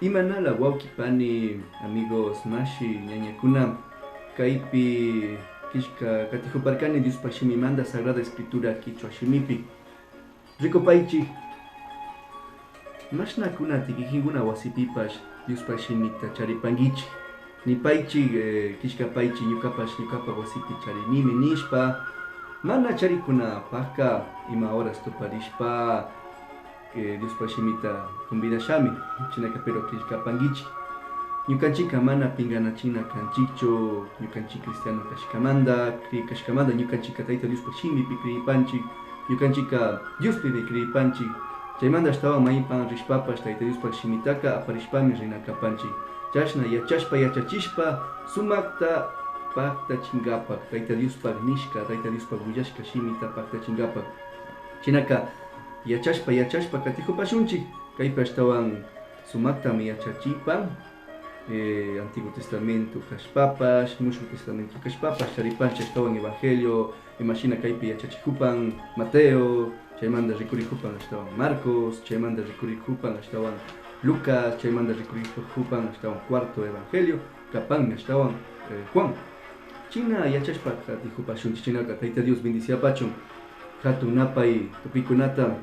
Imanala wawqi pani, amigos, mashi, ñañakuna, kaypi killka katijuparkani Diospa shimimanda Sagrada Escritura kichwa shimipi. Rikupaychik, mashnakuna kikinkuna wasipipash Diospa shimita charipankichik. Nipaychik, killkapaychik ñukapash ñukapa wasipi charinimi nishpa, mana charikunapakka ima horas tuparishpa Diospa shimita convidashami, chinaka pero killkapankichik. Ñukanchika mana pinganachina kanchikchu, ñukanchik cristiano kashkamanda, kashkamanda ñukanchika Tayta Diospa shimipi kriyipanchik, ñukanchika Diospimi kriyipanchik. Chaymanta ashtawan maypan rishpapash Tayta Diospa shimitaka aparishpami rina kapanchik. Chashna yachashpa yachachishpa sumakta paktachinkapak, Tayta Diospa nishka, Tayta Diospa willashka shimita paktachinkapak. Chinaka yachashpa yachashpa katijupashunchik, kaypi ashtawan sumaktami yachachipan, Antiguo Testamento kashpapash, Mushuq Testamento kashpapash, charipanchik ashtawan Evangelio, imashina kaypi yachachijupan Mateo, chaymanta rikurijupan ashtawan Marcos, chaymanta rikurijupan ashtawan Lucas, chaymanta rikurijupan ashtawan cuarto Evangelio, kapanmi ashtawan Juan. China yachashpa katijupashunchik, chinaka Tayta Dios bendiciapachun, hatun napay tukuykunata.